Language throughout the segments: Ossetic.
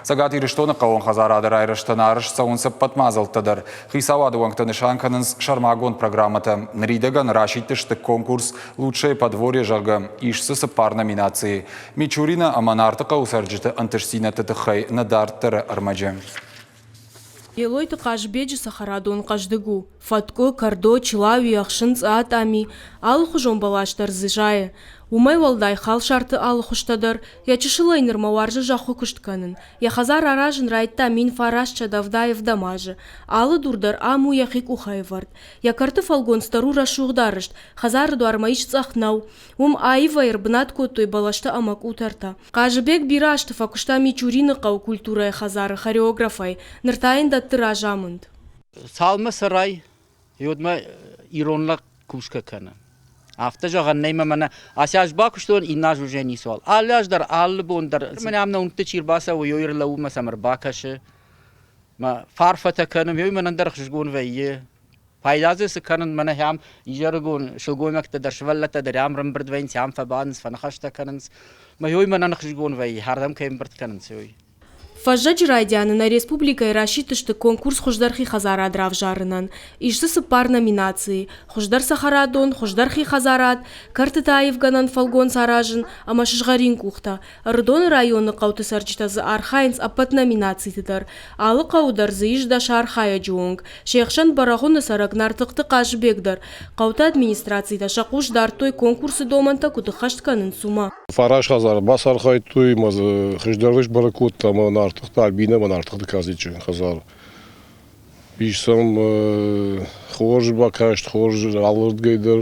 Цӕгат Ирыстоны хъӕууон хӕдзарады райрӕзтӕн арӕзт цӕуынц ӕппӕт мадзӕлттӕ дӕр. Хицауады уӕнгтӕ нысан кӕнынц сӕрмагонд программӕтӕ. Ныридӕгӕн расидтысты конкурс «Лучшее подворье», зӕгъгӕ, ис дзы цыппар номинацийы. Мичурина ӕмӕ Нартыхъӕуы цӕрджыты ӕнтыстдзинӕдты тыххӕй нӕ дарддӕры ӕрмӕджы. Елойты Хъазыбеджы цӕхӕрадон хъӕздыг у: фӕткъуы, кӕрдо, чылауи, ӕхсынцъы, атъами, алыхуызон бӕлас дӕр дзы зайы. Уымӕй уӕлдай халсарты алы хуызтӕ дӕр. Йӕ чысылӕй нырмӕ уарзы зӕххы куыст кӕнын. Йӕ хӕдзар аразын райдыдта 1977 азы. Алы дур дӕр ам у йӕхи къухӕй ӕвӕрд. Йӕ кӕрты фӕлгонц дӕр у рӕсугъд арӕзт, хӕдзары дуармӕ ис цъӕх нӕу. Уым аивӕй ӕрбынат кодтой бӕлӕстӕ ӕмӕ къутӕртӕ. Хъазыбег бирӕ азты фӕкуыста Мичурины хъӕуы культурӕйы хӕдзары хореографӕй, ныр та йын дӕтты разамынд. Цалмӕ цӕрай, уӕдмӕ ирон лӕг кусгӕ кӕны. Афтӕ зӕгъӕн нӕй мӕ мӕнӕ ацы аз бакуыстон, иннӕ аз уже ницуал. Алы аз дӕр, алы бон дӕр мӕнӕ ам нӕ уынгты чи ӕрбацӕуы, уый ӕрлӕууы мӕ сӕм ӕрбакӕсы. Мӕ фарфӕтӕ кӕны, уый мӕнӕн дӕр ӕхсызгон вӕййы. Пайда дзы цы кӕнын, мӕнӕ ахӕм изӕрыгон сылгоймӕгтӕ дӕр, сывӕллӕттӕ дӕр ам ӕрӕмбырд вӕййынц, ам фӕбадынц, фӕныхӕстӕ кӕнынц. Мӕ уый мӕнӕн ӕхсызгон вӕййы, ардӕм кӕй ӕмбырд кӕнынц, уый. Фӕззӕджы райдианы нӕ республикӕйы расидтысты конкурс хуыздӕр хи хӕдзарад равзарынӕн. Ис дзы цыппар номинацийы: хуыздӕр цӕхӕрадон, хуыздӕр хи хӕдзарад, кӕртыты аивгӕнӕн фӕлгонц аразын ӕмӕ сызгъӕрин къухтӕ. Ӕрыдоны районы хъӕуты цӕрджытӕ дзы архайынц ӕппӕт номинациты дӕр. Алы хъӕуы дӕр дзы ис 10 архайӕджы онг. Се хсӕн Бӕрӕгъуыны цӕрӕг Нартыхъты Хъазыбег дӕр. Хъӕуты администрацитӕ сӕ хъус дардтой конкурсы домӕнтӕ куыд ӕххӕст кӕнынц, уымӕ. Фараст хӕдзары бацархайдтой ӕмӕ дзы хуыздӕр сбӕрӕг кодта ӕмӕ Нартыхъты Альбинӕ ӕмӕ Нартыхъты Казичы хӕдзар. Ис сӕм хорз бакаст, хорз алырдыгӕй дӕр.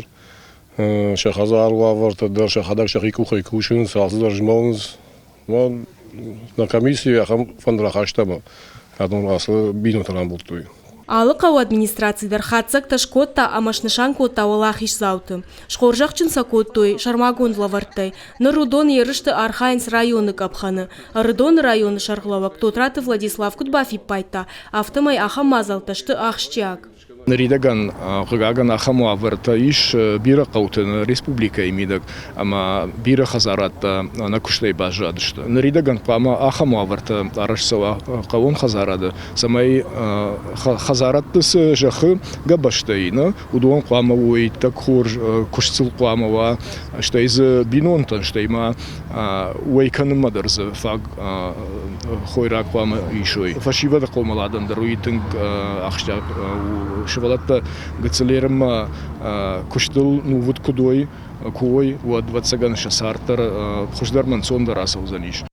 Сӕ хӕдзары уавӕртӕ дӕр сӕхӕдӕг сӕхи къухӕй кусынц, алцыдӕр змӕлынц. Нӕ комисси ахӕм фӕнд рахаста ӕмӕ адон ацы бинонтӕ рамбылдтой. Алы хъӕуы администраци дӕр хатдзӕгтӕ скодта ӕмӕ снысан кодта уӕлахиздзауты. Схорзӕхджын сӕ кодтой сӕрмагонд лӕвӕрттӕй. Ныр уыдон ерысты архайынц районы къӕпхӕны. Ӕрыдоны районы сӕргълӕууӕг Тотраты Владислав куыд бафиппайдта, афтӕмӕй ахӕм мадзӕлттӕ сты ахсджиаг. Ныридӕгӕн, хъыгагӕн, ахӕм уавӕртӕ ис бирӕ хъӕуты нӕ республикӕйы мидӕг ӕмӕ бирӕ хӕдзарадтӕ ӕнӕ куыстӕй баззадысты. Ныридӕгӕн хъуамӕ ахӕм уавӕртӕ арӕзт цӕуа хъӕууон хӕдзарады, цӕмӕй хӕдзарадты цы зӕххы гӕбӕзтӕ и, нӕ, уыдон хъуамӕ уой иттӕг хорз, куыст сыл хъуамӕ уа, стӕй дзы бинонтӕн, стӕй ма уӕй кӕнынмӕ дӕр дзы фаг хойраг хъуамӕ исой. Фӕсивӕды хъомыладӕн дӕр уый тынг ахсджиаг у. Сывӕллӕттӕ гыццыл ерынмӕ куыстыл нувыд куыд уой, куы уой, уӕд, ӕвӕццӕгӕн, сӕ цард дӕр хуыздӕрмӕ ӕнцондӕр ацӕудзӕнис.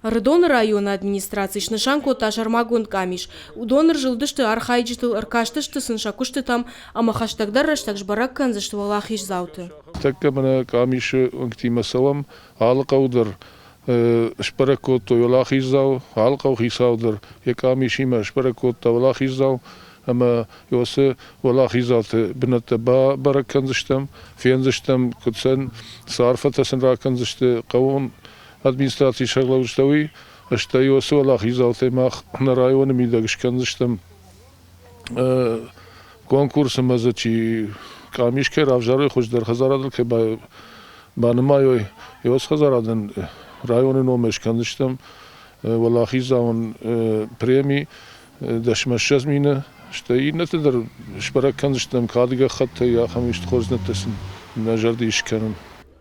Ӕрыдоны районы администраци снысан кодта сӕрмагонд къамис. Уыдон ӕрзылдысты архайджытыл, ӕркастысты сын сӕ куыстытӕм ӕмӕ хӕстӕгдӕр рӕстӕг сбӕрӕг кӕндзысты уӕлахиздзауты. Тӕккӕ мӕнӕ къамисы уӕнгтимӕ цӕуӕм, алы хъӕу дӕр сбӕрӕг кодтой уӕлахиздзау, алы хъӕуыхицау дӕр йӕ къамисимӕ сбӕрӕг кодта уӕлахиздзау ӕмӕ уыцы уӕлахиздзауты бынӕттӕ бабӕрӕг кӕндзыстӕм, фендзыстӕм, куыд сын цы арфӕтӕ сын ракӕндзысты хъӕууон администрацийы сӕргълӕуджытӕ, уый, стӕй уыцы уӕлахиздзаутӕй мах нӕ районы мидӕг скӕндзыстӕм конкурс ӕмӕ дзы чи къамис кӕй равзарой, хуыздӕр хӕдзарадыл кӕй банымайой, уыцы хӕдзарадӕн районы номӕй скӕндзыстӕм уӕлахиздзауӕн преми 10 мины, стӕй иннӕты дӕр сбӕрӕг кӕндзыстӕм кады гӕххӕттӕй, ахӕм исты хорздзинӕдтӕ сын нӕ зӕрды ис кӕнын.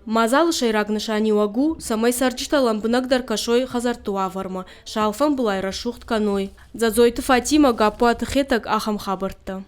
Мадзалы сӕйраг нысаниуӕг у, цӕмӕй цӕрджытӕ лӕмбынӕгдӕр кӕсой хӕдзӕртты уавӕрмӕ, сӕ алфӕмбылай рӕсугъд кӕной. Дзӕдзойты Фатимӕ, Гаппуаты Хетӕг, ахӕм хабӕрттӕ.